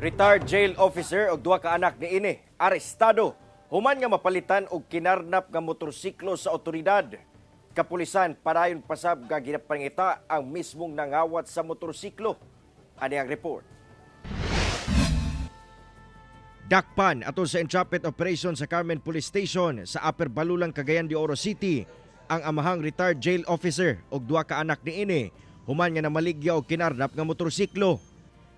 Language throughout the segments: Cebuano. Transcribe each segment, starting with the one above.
Retired jail officer og duha ka anak niini arestado human nga mapalitan og kinarnap nga motorsiklo sa otoridad. Kapulisan padayon pasab nga ginapangita ang mismong nangawat sa motorsiklo. Ani ang report. Dakpan atol sa entrapment operation sa Carmen Police Station sa Upper Balulang, Cagayan de Oro City ang amahang retired jail officer og duha ka anak niini human nga namaligya og kinarnap nga motorsiklo.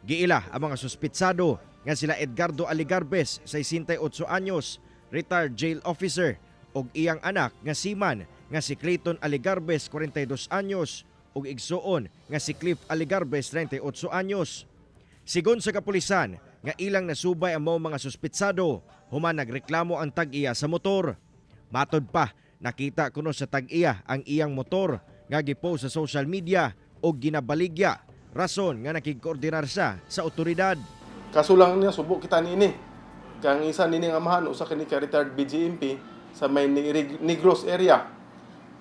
Giila ang mga suspitsado nga sila Edgardo Aligarbes, 68 anyos, retired jail officer, og iyang anak nga seaman nga si Clayton Aligarbes, 42 anyos, ug igsuon nga si Cliff Aligarbes, 38 anyos. Sigon sa kapulisan nga ilang nasubay ang maong mga suspitsado human nagreklamo ang tag-iya sa motor. Matod pa, nakita kuno sa tag-iya ang iyang motor nga gipost sa social media og ginabaligya. Rason nga nakigkoordinar siya sa otoridad. Kaso lang niya, subo kita niini. Kang isa nini ang amahan, usa kini ka retired BJMP sa may Negros area.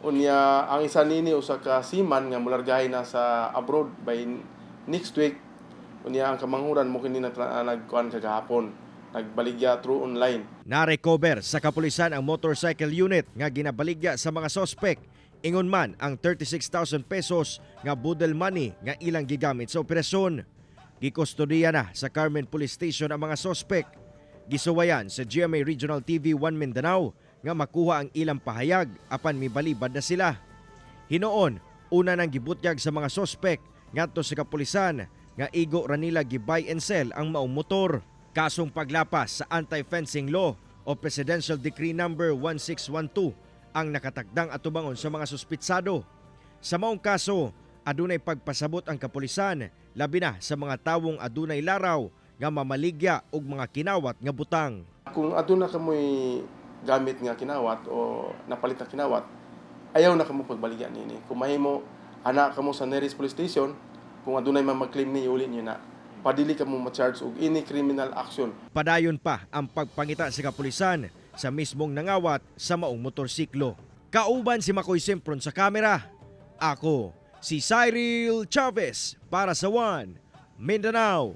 Unya ang isa nini usa ka seaman nga mulargahay na sa abroad by next week. Unya ang kamanghuran mo kini na nagkuan kagahapon, nagbaligya through online. Na-recover sa kapulisan ang motorcycle unit nga ginabaligya sa mga sospek. Ingon man ang 36,000 pesos nga boodle money nga ilang gigamit sa operasyon. Gikustodiya na sa Carmen Police Station ang mga sospek. Gisuwayan sa GMA Regional TV 1 Mindanao nga makuha ang ilang pahayag apan mibalibad na sila. Hinuon, una nang gibutyag sa mga sospek ngadto sa kapulisan nga igo ra nila gi-buy and sell ang maong motor. Kasong paglapas sa Anti-Fencing Law o Presidential Decree Number 1612 ang nakatakdang atubangon sa mga suspitsado. Sa maong kaso, adunay pagpasabot ang kapulisan labi na sa mga tawong adunay laraw nga mamaligya og mga kinawat nga butang. Kung aduna kamoy gamit nga kinawat o napalit na kinawat, ayaw na kamo pagbaligya nini. Kung mahimo, ana kamo sa nearest police station, kung adunay man mag-claim ni uli niyo na. Padili kamo ma-charge og any criminal action. Padayon pa ang pagpangita sa kapulisan sa mismong nangawat sa maong motorsiklo. Kauban si Makoy Sempron sa kamera. Ako, si Cyril Chavez para sa One Mindanao.